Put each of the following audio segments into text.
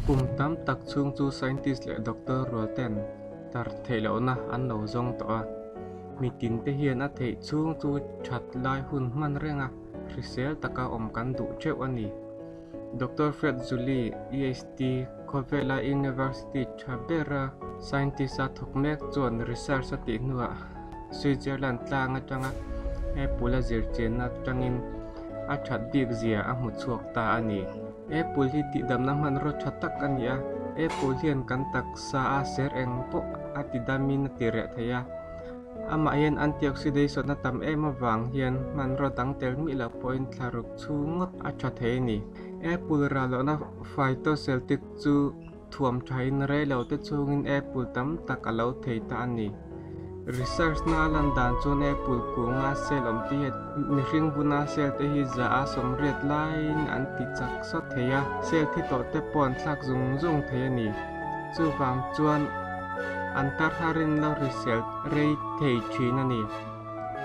Kum tam tak chhung chu scientist leh doctor rual ten tar theih lohna an lo zawng tawh a. Mi tinte hian a theih chhung chu that lai hun hman renga hrisel taka awm kan duh theuh a ni. Doctor Fred Zuli, EHT, khawvela university tha bera scientist a thawk mek chuan research a tih hnuah Switzerland tlang atanga apple a zirchianna atangin a that bik zia a hmu chhuak ta a ni. Apple hi tihdamna hmanraw tha tak a ni a, apple hian kan taksa a ser eng pawh a tidamin a ti reh thei a. Amah hian antioxidation a tam em avang hian hmanraw dang tel mih loh pawhin thlaruk chhung ngawt a tha thei a ni. Apple ralawhna phytoceltic chu thuam thain rei lo te chhungin apple tam tak a lo thei ta a ni. Research na a lan dan chuan apple kunga cell awm te hian mihring buna cell te hi za a 80 laiin an ti chak sawt thei a, cell thi tawh te pawh an thlak zung zung thei a ni. Chuvang chuan an tar harin lo hrisel rei thei thin a ni.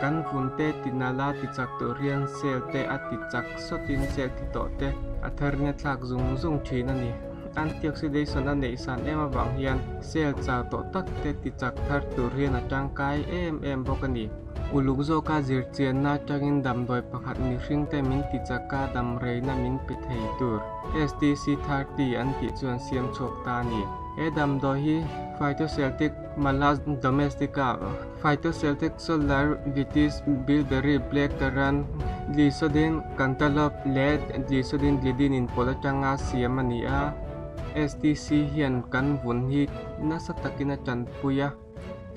Kan vun te tinala ti chak tur hian cell te a ti chak sawtin cell thi tawh te a tharin a thlak zung zung thin a ni. Antioxidation a neih san em avang hian cell chau tawh tak te ti chak thar tur hian a tangkai em em bawk a ni. Uluk zawka zirchianna atangin damdawi pakhat mihring te min ti chak a dam reina min pe thei tur STC30 an tih chuan siam chhuak ta a ni. He damdawi hi Phytoceltic Malus domestica, Phytoceltic Solar Vitis Bilberry Black Currant, Glycodin Cantaloupe leh Glycodin Glidin inpawlh atanga siam a ni a. STC hian kan vun hi nasa takin a tanpui a.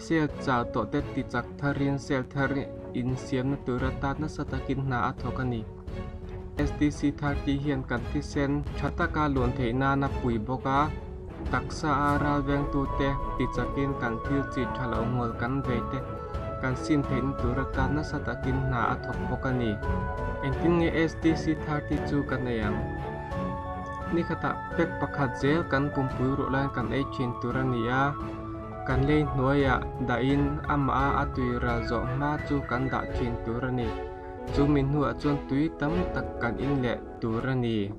Cell chau tawh te ti chak tharin cell thar insiamna tur atan nasa takin hna a thawk a ni. STC 30 hian kan thisen tha taka luan theih nana pui bawk a, taksa a ral vengtute ti chakin kan thil chi tha lo ngawl kan vei te kan sim theihna tur atan nasa takin hna a thawk bawk a ni. Engtin nge STC 30 chu ka nei ang? Ni khatah pack pakhat zel kan pumpui ruh laiin kan ei thin tur a ni a. Kan lei hnuaiah dahin amah a tui ral zawh hma chu kan dah thin tur a ni. Chu mi hnuah chuan tui tam tak kan in leh tur a ni.